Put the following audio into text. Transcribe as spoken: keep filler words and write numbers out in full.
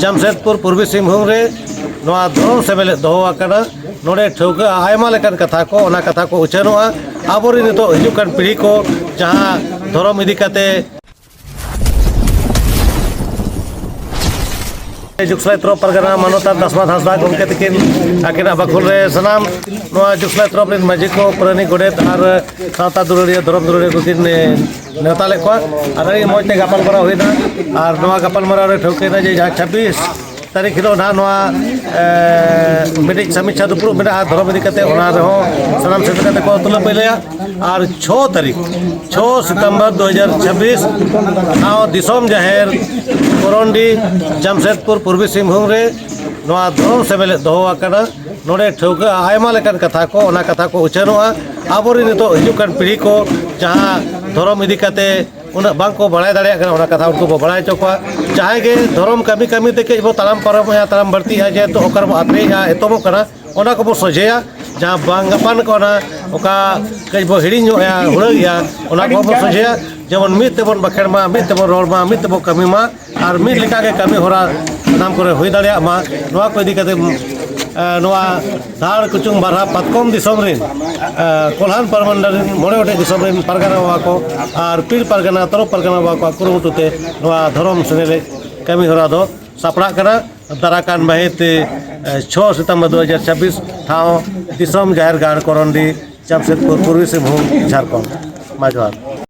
ᱡᱟᱢᱥᱮᱫᱽᱯᱩᱨ ᱯᱩᱨᱵᱤ ᱥᱤᱝᱵᱷᱩᱢ ᱨᱮ ᱱᱚᱣᱟ ᱫᱷᱚᱨᱚᱢ ᱥᱮᱢᱞᱮᱫ ᱫᱚᱦᱚ ᱟᱠᱟᱱᱟ᱾ ᱱᱚᱰᱮ ᱴᱷᱟᱹᱣᱠᱟᱹ ᱟᱭᱢᱟ ᱞᱮᱠᱟᱱ ᱠᱟᱛᱷᱟ ᱠᱚ, ᱚᱱᱟ ᱠᱟᱛᱷᱟ ᱠᱚ ᱩᱪᱷᱟᱹᱱᱚᱜᱼᱟ᱾ ᱟᱵᱚᱨᱮᱱ ᱱᱤᱛᱚᱜ ᱦᱤᱡᱩᱜ ᱠᱟᱱ ᱯᱤᱲᱦᱤ ᱠᱚ ᱡᱟᱦᱟᱸ ᱫᱷᱚᱨᱚᱢ ᱤᱫᱤ ᱠᱟᱛᱮ ᱡᱩᱜᱽᱥᱟᱭ ᱛᱨᱚ ᱯᱟᱨᱜᱟᱱᱟ ᱢᱟᱱᱚᱛᱟᱱ ᱫᱟᱥᱢᱟᱛ ᱦᱟᱸᱥᱫᱟ ᱜᱚᱢᱠᱮ ᱛᱟᱹᱠᱤᱱ ᱟᱹᱠᱤᱱᱟᱜ ᱵᱟᱠᱷᱳᱞ ᱨᱮ ᱥᱟᱱᱟᱢ ᱱᱚᱣᱟ ᱡᱩᱜᱽᱥᱟᱭ ᱛᱨᱚᱯ ᱨᱮᱱ ᱢᱟᱹᱡᱷᱤ ᱠᱚ, ᱯᱟᱨᱟᱱᱤᱠ, ᱜᱚᱰᱮᱛ ᱟᱨ ᱥᱟᱶᱛᱟ ᱫᱩᱞᱟᱹᱲᱤᱭᱟᱹ, ᱫᱷᱚᱨᱚᱢ ᱫᱩᱞᱟᱹᱲᱤᱭᱟᱹ ᱠᱚᱠᱤᱱ, ᱮ, ᱱᱮᱣᱛᱟ ᱞᱮᱫ ᱠᱚᱣᱟ᱾ ᱟᱨ ᱟᱹᱰᱤ ᱢᱚᱡᱽ ᱛᱮ ᱜᱟᱯᱟᱞᱢᱟᱨᱟᱣ ᱦᱩᱭᱱᱟ᱾ ᱟᱨ ᱱᱚᱣᱟ ᱜᱟᱯᱟᱞᱢᱟᱨᱟᱣ ᱨᱮ ᱴᱷᱟᱹᱣᱠᱟᱹᱭᱮᱱᱟ ᱡᱮ ᱡᱟᱦᱟᱸ ᱪᱷᱟᱵᱵᱤᱥ ᱛᱟᱹᱨᱤᱠᱷ ᱦᱤᱞᱳᱜ ᱱᱟᱦᱟᱜ ᱱᱚᱣᱟ, ᱮ, ᱢᱤᱫᱴᱤᱡ ᱥᱟᱢᱤᱠᱪᱷᱟ ᱫᱩᱯᱲᱩᱵ ᱢᱮᱱᱟᱜᱼᱟ ᱫᱷᱚᱨᱚᱢ ᱤᱫᱤ ᱠᱟᱛᱮ, ᱚᱱᱟ ᱨᱮᱦᱚᱸ ᱥᱟᱱᱟᱢ ᱥᱮᱴᱮᱨ ᱠᱟᱛᱮ ᱠᱚ ᱛᱩᱞᱟᱹ ᱯᱟᱹᱭᱞᱟᱹᱭᱟ᱾ ᱟᱨ ᱪᱷᱚ ᱛᱟᱹᱨᱤᱠᱷ, ᱪᱷᱚ ᱥᱤᱛᱚᱢᱵᱚᱨ ᱫᱩ ᱦᱟᱡᱟᱨ ᱪᱷᱟᱵᱵᱤᱥ, ᱴᱷᱟᱶ ᱫᱤᱥᱚᱢ ᱡᱟᱦᱮᱨ ᱠᱚᱨᱚᱱᱰᱤ, ᱡᱟᱢᱥᱮᱫᱽᱯᱩᱨ ᱯᱩᱨᱵᱤ ᱥᱤᱝᱵᱷᱩᱢ ᱨᱮ ᱱᱚᱣᱟ ᱫᱷᱚᱨᱚᱢ ᱥᱮᱢᱞᱮᱫ ᱫᱚᱦᱚ ᱟᱠᱟᱱᱟ᱾ ᱱᱚᱰᱮ ᱴᱷᱟᱹᱣᱠᱟᱹ ᱟᱭᱢᱟ ᱞᱮᱠᱟᱱ ᱠᱟᱛᱷᱟ ᱠᱚ, ᱚᱱᱟ ᱠᱟᱛᱷᱟ ᱠᱚ ᱩᱪᱷᱟᱹᱱᱚᱜᱼᱟ᱾ ᱟᱵᱚᱨᱮᱱ ᱱᱤᱛᱚᱜ ᱦᱤᱡᱩᱜ ᱠᱟᱱ ᱯᱤᱲᱦᱤ ᱠᱚ ᱡᱟᱦᱟᱸ ᱫᱷᱚᱨᱚᱢ ᱤᱫᱤ ᱠᱟᱛᱮ ᱩᱱᱟᱹᱜ ᱵᱟᱝ ᱠᱚ ᱵᱟᱲᱟᱭ ᱫᱟᱲᱮᱭᱟᱜ ᱠᱟᱱᱟ, ᱚᱱᱟ ᱠᱟᱛᱷᱟ ᱩᱱᱠᱩ ᱵᱚ ᱵᱟᱲᱟᱭ ᱦᱚᱪᱚ ᱠᱚᱣᱟ᱾ ᱡᱟᱦᱟᱸᱭ ᱜᱮ ᱫᱷᱚᱨᱚᱢ ᱠᱟᱹᱢᱤ ᱠᱟᱹᱢᱤ ᱛᱮ ᱠᱟᱹᱡ ᱵᱚ ᱛᱟᱲᱟᱢ ᱯᱟᱨᱚᱢᱮᱜᱼᱟ, ᱛᱟᱲᱟᱢ ᱵᱟᱹᱲᱛᱤᱜᱼᱟ, ᱡᱮᱦᱮᱛᱩ ᱚᱠᱟ ᱨᱮᱵᱚ ᱟᱛᱨᱮᱜᱼᱟ, ᱮᱛᱚᱢᱚᱜ ᱠᱟᱱᱟ, ᱚᱱᱟ ᱠᱚᱵᱚ ᱥᱚᱡᱷᱮᱭᱟ᱾ ᱡᱟᱦᱟᱸ ᱵᱟᱝ ᱜᱟᱯᱟᱱ ᱠᱚ, ᱚᱱᱟ ᱚᱠᱟ ᱠᱟᱹᱡ ᱵᱚ ᱦᱤᱲᱤᱧ ᱧᱚᱜ ᱮᱜᱼᱟ, ᱦᱩᱲᱟᱹᱜ ᱮᱜᱼᱟ, ᱚᱱᱟ ᱠᱚᱦᱚᱸ ᱵᱚ ᱥᱚᱡᱷᱮᱭᱟ᱾ ᱡᱮᱢᱚᱱ ᱢᱤᱫ ᱛᱮᱵᱚᱱ ᱵᱟᱠᱷᱮᱲ ᱢᱟ, ᱢᱤᱫ ᱛᱮᱵᱚᱱ ᱨᱚᱲ ᱢᱟ, ᱢᱤᱫ ᱛᱮᱵᱚᱱ ᱠᱟᱹᱢᱤ ᱢᱟ, ᱟᱨ ᱢᱤᱫ ᱞᱮᱠᱟᱜᱮ ᱠᱟᱹᱢᱤ ᱦᱚᱨᱟ ᱥᱟᱱᱟᱢ ᱠᱚᱨᱮ ᱦᱩᱭ ᱫᱟᱲᱮᱭᱟᱜ ᱢᱟ᱾ ᱱᱚᱣᱟ ᱠᱚ ᱤᱫᱤ ᱠᱟᱛᱮ, ᱮ, ᱱᱚᱣᱟ ᱫᱷᱟᱲ ᱠᱩᱪᱩᱝ ᱵᱟᱨᱦᱟ ᱯᱟᱛᱠᱚᱢ ᱫᱤᱥᱚᱢ ᱨᱮᱱ, ᱮ, ᱠᱚᱞᱦᱟᱱ ᱯᱟᱨᱢᱟᱱᱰᱟ ᱨᱮᱱ ᱢᱚᱬᱮ ᱜᱚᱴᱮᱡ ᱫᱤᱥᱚᱢ ᱨᱮᱱ ᱯᱟᱨᱜᱟᱱᱟ ᱵᱟᱵᱟ ᱠᱚ ᱟᱨ ᱯᱤᱲ ᱯᱟᱨᱜᱟᱱᱟ, ᱛᱚᱨᱚᱯ ᱯᱟᱨᱜᱟᱱᱟ ᱵᱟᱵᱟ ᱠᱚᱣᱟᱜ ᱠᱩᱨᱩᱢᱩᱴᱩ ᱛᱮ ᱱᱚᱣᱟ ᱫᱷᱚᱨᱚᱢ ᱥᱮᱱᱮᱞᱮᱫ ᱠᱟᱹᱢᱤ ᱦᱚᱨᱟ ᱫᱚ ᱥᱟᱯᱲᱟᱜ ᱠᱟᱱᱟ᱾ ᱫᱟᱨᱟᱠᱟᱱ ᱢᱟᱹᱦᱤᱛ, ᱮ, ᱪᱷᱚ ᱥᱤᱛᱚᱢᱵᱚᱨ ᱫᱩ ᱦᱟᱡᱟᱨ ᱪᱷᱟᱵᱵᱤᱥ, ᱴᱷᱟᱶ ᱫᱤᱥᱚᱢ ᱡᱟᱦᱮᱨ ᱜᱟᱲ ᱠᱚᱨᱚᱱᱰᱤ, ᱡᱟᱢᱥᱮᱫᱽᱯᱩᱨ, ᱯᱩᱨᱵᱤ ᱥᱤᱝᱵᱷᱩᱢ, ᱡᱷᱟᱲᱠᱷᱚᱸᱰ᱾ ᱢᱟ ᱡᱚᱦᱟᱨ᱾